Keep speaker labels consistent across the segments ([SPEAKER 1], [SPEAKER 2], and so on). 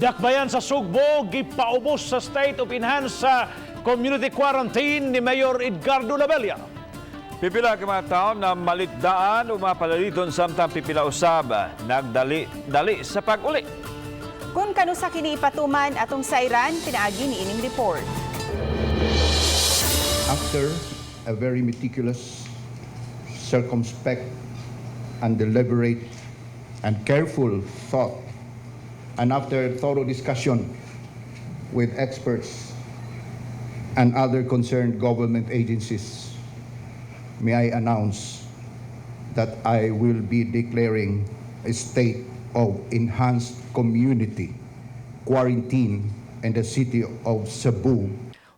[SPEAKER 1] Dakbayan sa Sugbo, gipaubos sa state of enhanced sa community quarantine ni Mayor Edgardo Labella.
[SPEAKER 2] Pipila ka mga tao na malitdaan o mapalaliton samtang pipila usab nagdali-dali sa pag-uli.
[SPEAKER 3] Kung kanusa kini ipatuman atong sairan, pinaagi ni ining report.
[SPEAKER 4] After a very meticulous, circumspect, and deliberate and careful thought, and after thorough discussion with experts and other concerned government agencies, may I announce that I will be declaring a state of enhanced community quarantine in the city of Cebu.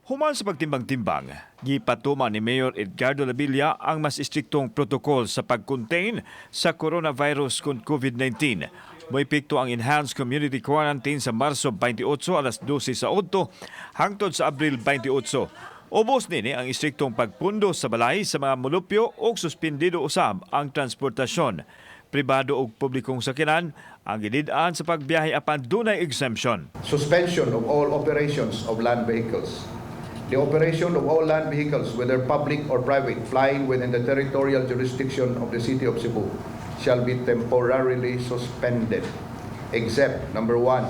[SPEAKER 2] Human sa pagtimbang-timbang, gipatuman ni Mayor Edgardo Labilla ang mas istriktong protokol sa pag-contain sa coronavirus kon COVID-19. Moepekto ang enhanced community quarantine sa Marso 28 alas 12 sa udto hangtod sa Abril 28. Ubos nini ang istriktong pagpundo sa balay sa mga mulupyo o suspindido usab ang transportasyon. Pribado ug publikong sakyanan ang gilid-an sa pagbiyahe apan dunay exemption.
[SPEAKER 4] Suspension of all operations of land vehicles. The operation of all land vehicles, whether public or private, flying within the territorial jurisdiction of the city of Cebu, shall be temporarily suspended, except number one,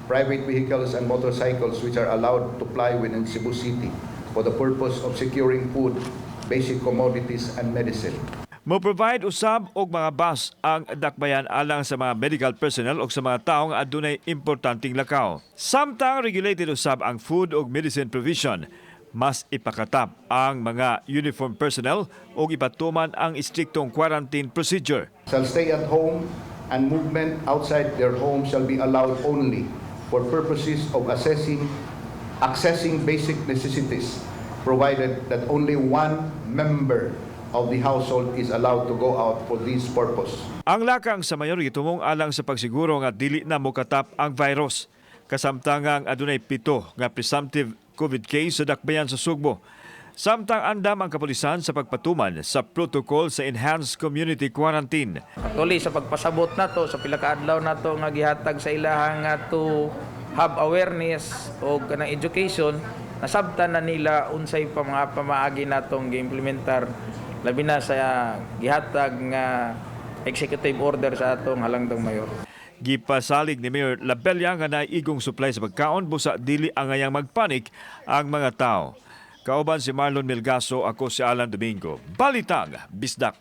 [SPEAKER 4] private vehicles and motorcycles which are allowed to fly within Cebu City for the purpose of securing food, basic commodities, and medicine.
[SPEAKER 2] Mo-provide usab og mga bus ang dakbayan alang sa mga medical personnel o sa mga tawo nga adunay importanteng lakaw. Samtang regulated usab ang food ug medicine provision, mas ipakatap ang mga uniform personnel ug ipatuman ang istriktong quarantine procedure.
[SPEAKER 4] Shall stay at home and movement outside their home shall be allowed only for purposes of accessing basic necessities, provided that only one member of the household is allowed to go out for this purpose.
[SPEAKER 2] Ang lakang sa mayor gitumong alang sa pagsiguro nga dili na mokatap ang virus. Kasamtangang adunay 7 nga presumptive COVID case sa dakbayan sa Sugbo. Samtang andam ang kapulisan sa pagpatuman sa protocol sa enhanced community quarantine.
[SPEAKER 5] Actually, sa pagpasabot nato sa pila ka adlaw nato nga gihatag sa ilahang nga to have awareness o kanang education, nasabtan na nila unsay pa mga pamaagi natong giimplementar, labi na sa gihatag nga executive order sa atong halangdong mayor.
[SPEAKER 2] Gipasalig ni Mayor Labella nga naigong supply sa pagkaon busa dili angayang magpanik ang mga tao. Kauban si Marlon Melgaso, ako si Alan Domingo. Balitang Bisdak.